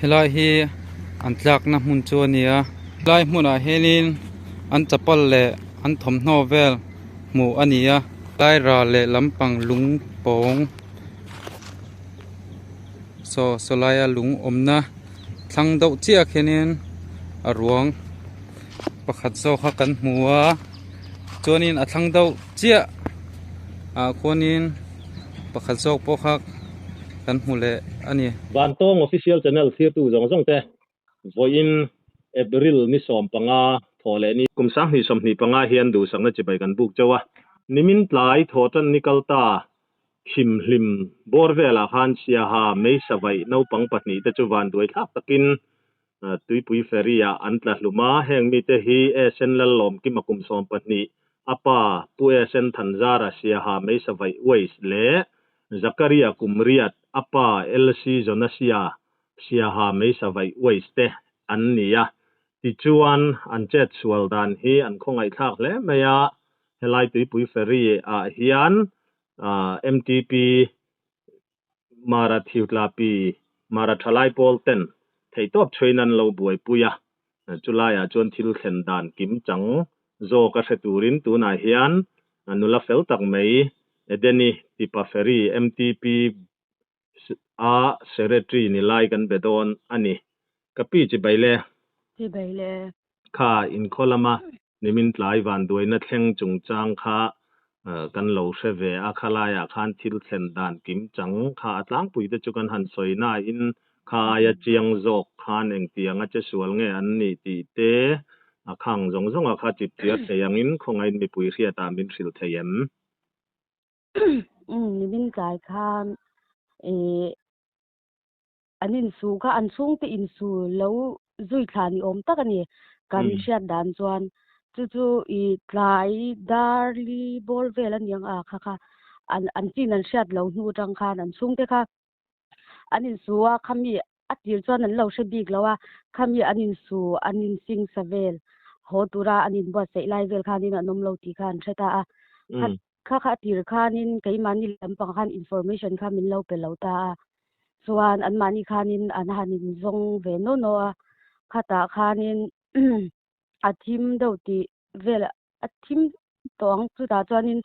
Helai hi an tlakna hmun chu a ni a helai hmunah hianin an chapal leh an thawmhnaw vel hmuh a ni a helai ral leh lampang lung pawng saw saw laia lung awmna thlang deuh chiah ah khianin a ruang pakhat zawk kha kan hmu a chuanin a thlang deuh chiah ah khuanin pakhat zawk pawh kha kan hmu leh a ni. Vantawng Official Channel thirtu zawng zawng te vawiin April ni 15 thawh leh ni. Kum 2025 hian duhsakna chibai kan buk chauh a, nimin tlai thawh tan ni kal ta Khim hlim bawr velah khan Siaha Meisa vaih naupang pahnih te chu vanduai thlak takin Tuipui Ferry ah an tla hlum a, heng mite hi SN Lallawmkima kum 12, a pa Pu SN Thanzara Siaha Meisa vaih Waste leh Zakaria kum 8, a pa LC Jonasia Siaha Meisa vaih Waste te an ni a. Tichuan, an chetsual dan hi an khawngaihthlak hle mai a, helai Tuipui Ferry ah hian MTP Mara Thiutlapi Mara Thalai Pawl ten theihtawp chhuiin an lo buaipui a, chulaiah chuan thil thlen dan kim chang zawk a hre turin tunah hian nula fel tak mai Edeni Tipa Ferry MTP a Secretary ni lai kan be dawn a ni. Ka pi chibai le. Chibai le. Kha inkhaw lama nimin tlai vanduaina thleng chungchang kha kan lo hre ve a, khalaiah khan thil thlen dan kim chang kha a tlangpui te chu kan han sawi nain kha aia chiang zawk khan engtianga che sual nge an nih tih te a khang zawng zawnga kha chip chiar thei angin khawngaihin mipui hriatah min hrilh thei em? Umm nimin tlai khan ih an insu kha an chhungte insu lo zui thla ni awm tak a ni kan hriat dan chuan chu chu ih tlai darli bawr vel a ni ang a kha kha an an chin an hriat lo hnu atang khan an chhungte kha an insu a khami a tir chuan an lo hre bik lo a khami an insu an insing sa vel haw tura an inbuatsaih lai vel khanin an awm lo tih kha an hre ta a Kha kha a tir khanin keimahni lampang khan information kha min lo pe lo ta a, chuan anmahni khanin an han inzawng ve naw naw a, khatah khanin a thim deuh tih vel a thim tawh ang chutah chuanin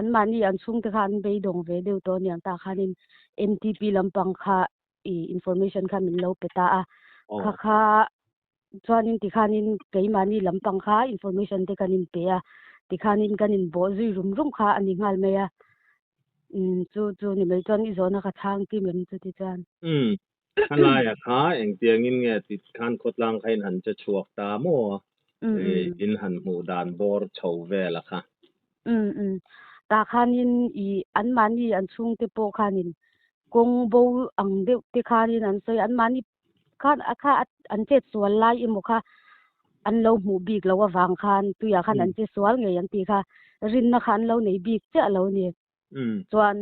anmahni an chhungte kha an beidawng ve deuh tawh aniang tah khanin MTP lampang kha ih information kha min lo pe ta a, kha kha Chuanin tikhanin keimahni lampang kha information te kan inpe a, tikhanin kan inbawh zui rum rum kha a ni nghal mai a. Umm chu chu ni mai chuan i zawhna ka chhang kim em chuti chuan. Umm khalaia kha engtiangin nge ti khan khawtlang kha in han che chhuak ta maw? In han hmuh dan bawr chho vel a kha. Umm umm tah khanin i anmahni an chhungte pawh khanin kawng bo ang deuh te khanin an sawi a, anmahni khan a kha an chet sual lai emaw kha an lo hmuh bik loh avang khan tuiah khan an che sual ngei an tih kha rinna kha an lo nei bik chiah lo a ni. Chuan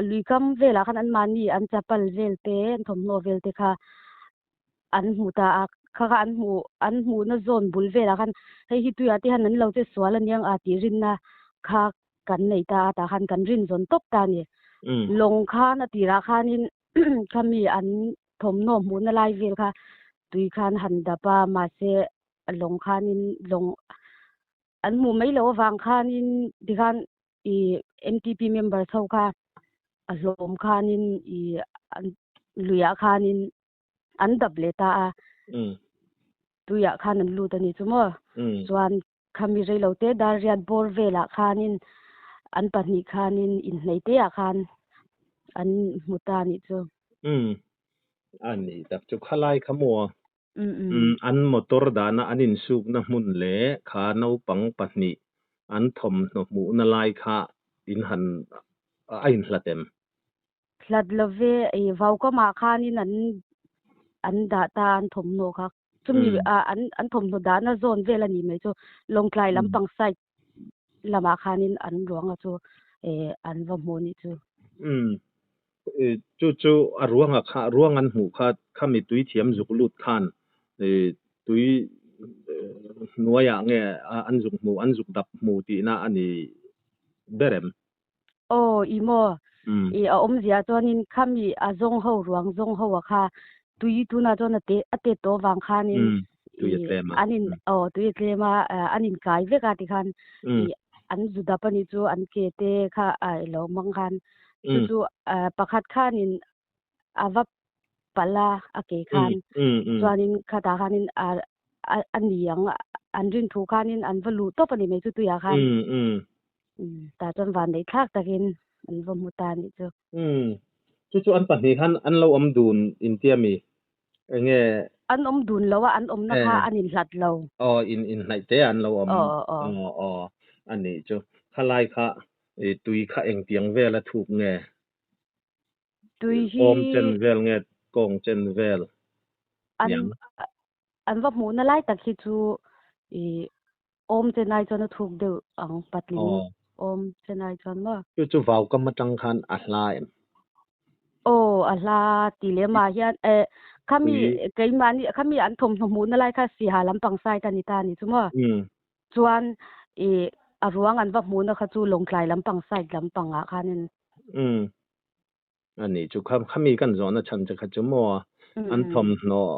lui kam velah khan anmahni an chapal vel te an thawmhnaw vel te kha an hmu ta a, kha kha an hmuh an hmuhna zawn bul velah khan hei hi tuiah te hian an lo che sual aniang a tih rinna kha kan nei ta a tah khan kan rin zawn tawp ta a ni. Lawng khan a tirah khanin Khami an thawmhnaw hmuhna lai vel kha tui khan han dap a, mahse lawng khanin lawng an hmuh mai loh avang khanin tikhan ih MTP members ho kha a hlawm khanin ih luiah khanin an dap leh ta a, tuiah khan an lut a ni chu maw? Chuan Khami reilote Darriat bawr velah khanin an pahnih khanin inhneih teah khan an hmu ta a nih chu. Umm, a ni tak chu khalai kha maw? Umm, an motor dahna an insukna hmun leh kha naupang pahnih an thawmhnaw hmuhna lai kha in han a inhlat em? Hlat love, vaukamah khanin an an dah ta an thawmhnaw kha. Chumi an an thawmhnaw dahna zawn vel a ni mai chu Lawngtlai lampang side lamah khanin an ruanga chu an va hmu a nih chu. Umm chu chu a ruanga kha ruang an hmuh kha khami tui thiam zuk lut khan tui hnuaiah nge an zuk hmu an zuk dap hmu tihna a ni ber em? Aw i maw? I a awmzia chuanin khami a zawng ho ruang zawng ho a kha. Tui tunah chuan a te a tet tawh avang khanin Tui a ih tlem a. An in aw tui a tlem a an in kai vek a tikhan ih an zu dap a nih chu an ke te kha a ilo hmang khan chu chu pakhat khanin a va palh a a ke khan chuanin khatah khanin a a ni ang an rin thu khanin an va luh tawp a ni mai chu tuiah khan tah chuan van neih thlak takin an va hmu ta a nih chu. Chu chu an pahnih khan an lo awm dun intia mi? Enge? An awm dun lo a, an awmna kha an inhlat lo. Aw, in inhnaih te an lo awm. Aw, aw. Aw, aw, a nih chu. Khalai kha tui kha engtiang vela thuk nge? Tui hi. Awm chen vel nge kawng chen vel An niang? an va hmuhna lai tak hi chu i awm chen ai chuan a thuk deuh ang patling awm chen ai chuan maw? Chu chu vau kam atang khan a hla em? Aw a hla ti lem ah hian eh khami keimahni khami an thawmhnaw hmuhna lai kha siha lampang side a ni ta a ni chu maw? Chuan i a ruang an va hmuhna kha chu Lawngtlai lampang side lampang ah khanin. Umm. A nih chu kha khami kan zawhna chhan che kha chu maw an thawmhnaw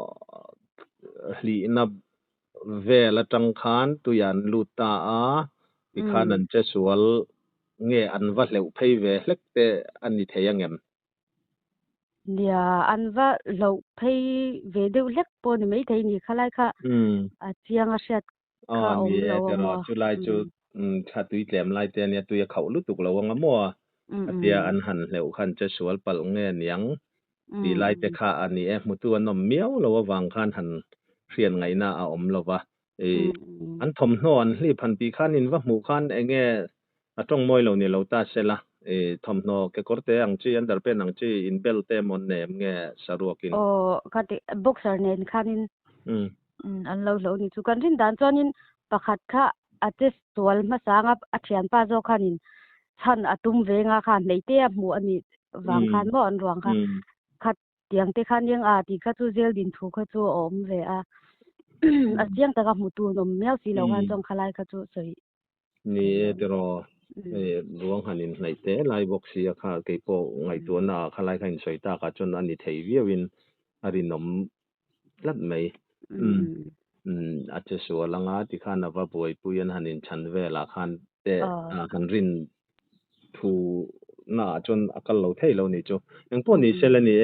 hlihna vel atang khan tuiah an lut ta a, tikhan an che sual nge an va hleuh phei ve hlek te a ni thei angem? Nia, an va hlauh phei ve deuh hlek pawh ni maithei ni khalai kha a chiang a hriat Aw ni e tiraw chulai chu thla tui tlem lai te ania tui a khauh lutuk lo anga maw khatia an han hleuh khan che sual palh nge niang tih lai te kha a ni e hmutu an awm miau lo avang khan han hriat ngaihna a awm lo va i an thawmhnaw an hlip han tih khan in va hmuh khan enge a tawng mawi lo ni lo ta sela i thawmhnaw kekawr te ang chi underpant ang chi in bel te emaw nem nge saruakin. Aw khati boxer nen khanin An lo hloh ni chu. Kan rin dan chuanin pakhat kha a che sual hmasa anga a thianpa zawk khanin chhan a tum ve nga kha hneite a hmuh a nih vang khan maw an ruang kha khat tiang te khan eng a tih kha chu zel din thu kha chu a awm ve a. A chiang taka hmu tu an awm miau si lo khan chuan khalai kha chu sawi Ni e tiraw hei ruang han inhnaih te lai bawk si a kha keipawh ngaihtuahna ah khalai kha insawi tak ah chuan a ni thei viau in a rinawm tlat mai. Umm a che sual anga tikhan a va buaipui an han inchhan vel ah khan te han rin thu na ah chuan a kal lo thei lo nih chu. Engpawh ni sela ni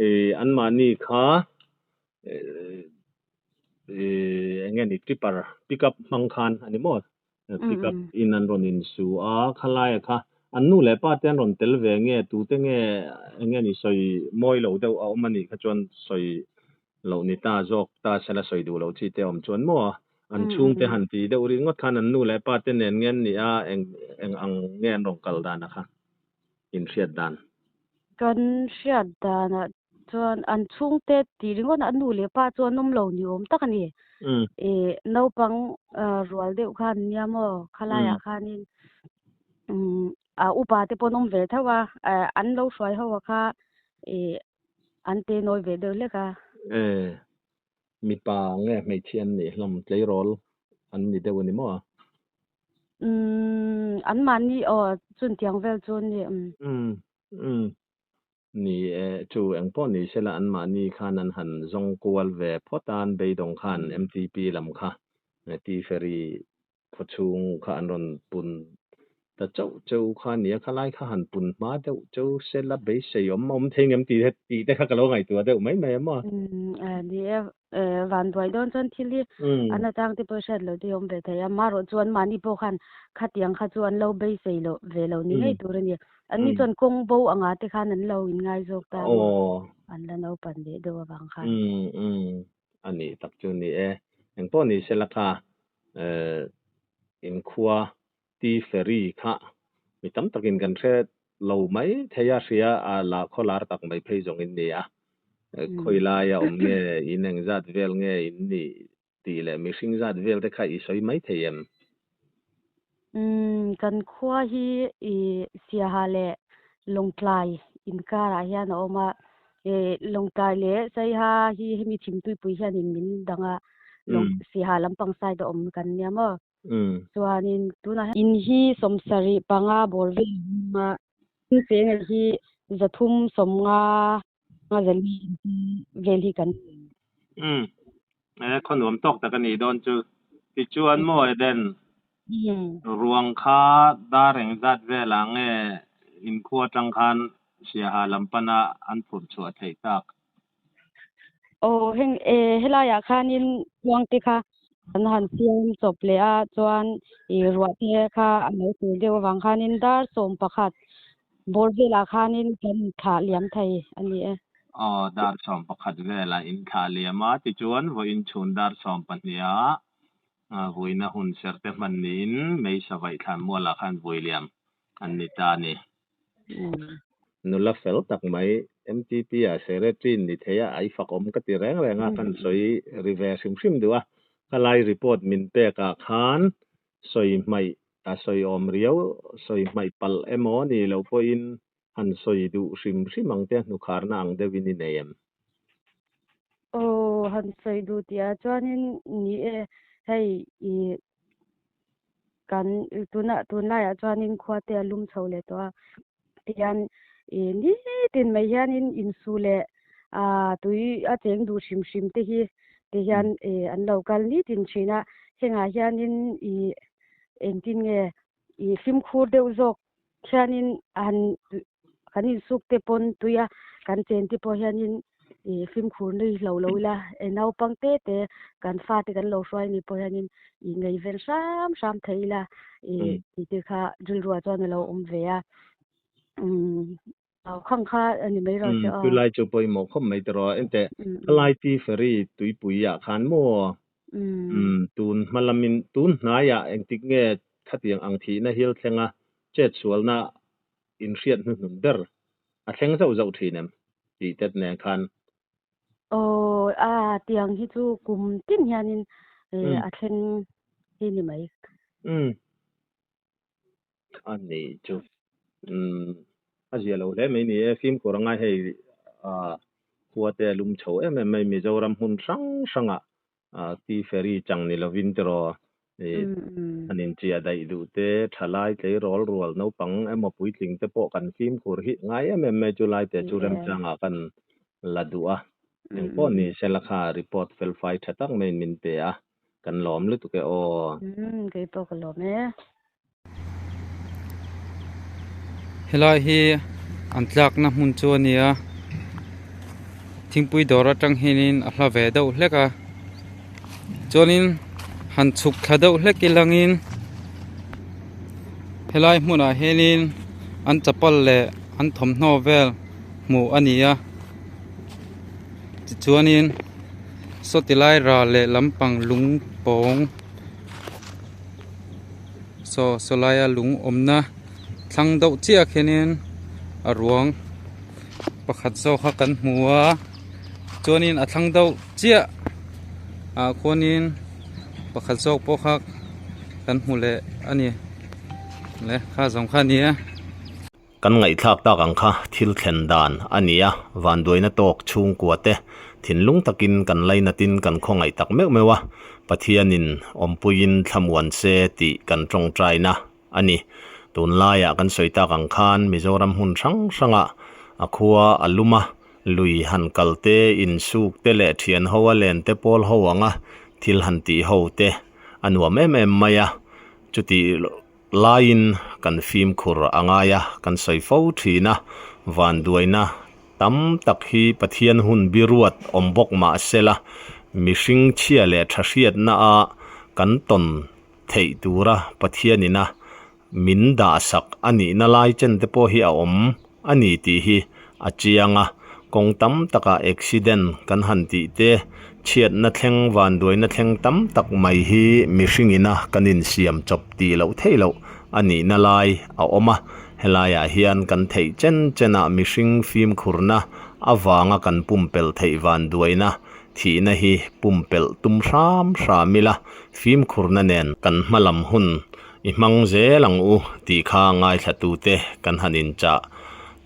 e anmahni kha eng nge ni tipper pickup hmang khan a ni maw pickup in an rawn insu a khalaia kha an nu leh pa te an rawn tel ve nge tute nge eng nge ni sawi mawi lo deuh a awm a nih kha chuan sawi loh ni ta zawk ta sela sawi duh loh chi te awm chuan maw an chhungte han ti deuh ringawt khan an nu leh pa te nen nge an nih a eng eng ang nge an rawn kal dan a kha inhriat dan. Kan hriat danah Chuan an chhungte tih ringawt a nu leh pa chu an awm lo ni awm tak a ni. Ih naupang rual deuh khan nia maw khalaiah khanin a upa te pawh an awm ve tho a, an lo hruai ho a kha ih an te nawi ve deuh hlek a. E mipa nge hmeichhia an nih hlawm tleirawl an ni deuh a ni maw? Umm anmahni aw chuntiang vel chu an ni. Umm umm Ni e, chu engpawh ni sela anmahni khan an han zawng kual ve phawt a, an beidawng khan MTP lam kha Tiferi khawchhung kha an rawn pun ta chauh cheu kha a nia, khalai kha han pun hma deuh cheu sela beisei awm a awm thei ngem tih tih te kha ka lo ngaihtuah deuh mai mai a maw? Ni e, vanduai dawn chuan thil hi an atang te pawh hriat loh te hi awm ve thei a, amaherawh chu anmahni pawh khan khatiang kha chu an lo beisei loh ve lo ni ngei tur a ni. Anni chuan kawng bo anga te khan an lo inngai zawk ta a maw? An la naupan leh deuh avang khan. Umm a nih tak chu ni e. Engpawh ni sela kha inkhua Ti Ferry kha mi tam takin kan hre lo mai thei a, hria a la khaw lar tak mai phei zawng in ni a. Khawi laia awm nge, in eng zat vel nge in nih tih leh mihring zat vel te kha i sawi mai thei em? Umm, kan khua hi i Siaha leh Lawngtlai inkarah hian a awm a, i Lawngtlai leh Saiha hi hemi Thimtuipui hianin min dang a, Lawng Siaha lampang side a awm kan nia maw? Chuanin tunah hian in hi 75 bawr vel a awm a, in chenga hi 350. Nga zali vel hi kan Um e khaw nuam tawk tak a nih dawn chu. Tichuan maw Eden ruang kha dar engzat velah nge inkhua atang khan Siaha lam pana an phurh chhuah theih tak? Aw heng e helaiah khanin ruang te kha an han siam chawp leh a chuan ih ruah te kha a lo tur deuh avang khanin dar 11 bawr velah khanin kan thlah liam thei a ni e. Aw dar 11 velah in thlah liam a tichuan vawiin chhun dar 12 ah vuina hun ser te hman niin Meisa vaihthlan mualah khan vui liam an ni ta a ni. Nula fel tak mai MTP ah secretary ni thei a ai fak awm ka ti reng reng a kan sawi ri ve hrim hrim duh a khalai report min pek ah khan sawi hmaih a sawi awm riau sawi hmaih palh emaw ni lo pawhin han sawi duh hrim hrim ang te hnukharna ang deuhin i nei em? Aw han sawi duh tih ah chuanin ni e hei ih kan tunah tunlaiah chuanin khua te a lum chho leh tawh a tihian ih nitin mai hianin insu leh ah tui a cheng duh hrim hrim te hi tihian ih an lo kal nitin thin a hengah hianin ih engtin nge ih fimkhur deuh zawk hianin han kan insuk te pawn tui a kan chen te pawh hianin ih fimkhur nui hlo lo ila naupang te te kan fate kan lo hruai ni pawh hianin ih ngei vel hram hram thei ila ih tih te kha rilruah chuan a lo awm ve a umm khang kha a ni mai rawh se aw. Chulai chu pawimawh khawp mai tawh enteh khalai tea ferry tuipui ah khan maw tun hma lamin tun hnaiah engtik nge khatiang ang thihna hil thlenga chetsualna inhriat hnuhnun ber a thleng zauh zauh thin em tih tet nen khan. Aw a tiang hi chu kum tin hianin a thleng hi ni mai. Umm a ni chu umm a zia lo hle mai ni e fimkhur a ngai hei ah khua te a lum chho em em mai Mizoram hmun hrang hrangah Tea ferry chang ni lovin tiraw an inchiah daih duh te, thalai tleirawl rual naupang emaw puitling te pawh kan fimkhur hi ngai em em mai chu lai te chu remchangah kan la duh a, engpawh ni sela kha report felfai tha tak maiin min pe a, kan lawm lutuk e aw. Kei pawh ka lawm e. Helai hi an tlakna hmun chu a ni a thingpui dawr atang hianin a hla ve deuh hlek a chuanin han chhuk thla deuh hlek ilangin helai hmunah hianin an chapal leh an thawmhnaw vel hmuh a ni a tichuanin sawti lai ral leh lampang lung pawng. Saw saw laia lung awmna thlang deuh chiah khianin a ruang pakhat zawk kha kan hmu a chuanin a thlang deuh chiah ah khuanin pakhat zawk pawh kha kan hmu leh a ni le kha zawng kha a ni e. Kan ngaihthlak tak ang kha thil thlen dan a ni a, vanduaina tawk chhungkua te thinlung takin kan lainatin kan khawngaih tak meuh meuh a, Pathianin awmpuiin thlamuan se tih kan tawngtaina a ni. Tunlaiah kan sawi tak ang khan Mizoram hmun hrang hrangah a khua a lum a, lui han kal te, insuk te leh thian ho a len te pawl ho anga thil han tih ho te a nuam em em mai a, chutih Laiin kan fimkhur a ngai a, kan sawi fo thin a, vanduaina tam tak hi Pathian hun biruat awm bawk mah sela, mihring chhia leh tha hriatna a kan tawn theih tura Pathianina min dahsak a nihna lai chen te pawh hi a awm a ni tih hi a chiang a, kawng tam takah accident kan han tih te, chhiatna thleng vanduaina thleng tam tak mai hi mihringina kan insiam chawp tih loh theih loh a nihna lai a awm a, helaiah hian kan theih chen chenah mihring fimkhurna avanga kan pumpelh theih vanduaina thihna hi pumpelh tum hram hram ila fimkhurna nen kan hmalam hun I hmang zel ang u tih kha ngaithlatute kan han inchah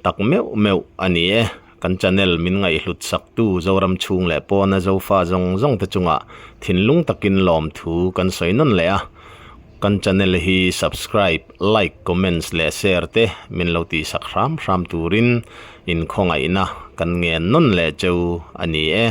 tak meuh meuh a ni e. Kan channel min ngaihhlut saktu Zoram chhung leh pawna Zofa zawng zawng te chungah thinlung takin lawmthu kan sawi nawn leh a. Kan channel hi subscribe, like, comments leh share te min lo tihsak hram hram turin inkhawngaihna kan ngen nawn leh cheu a ni e.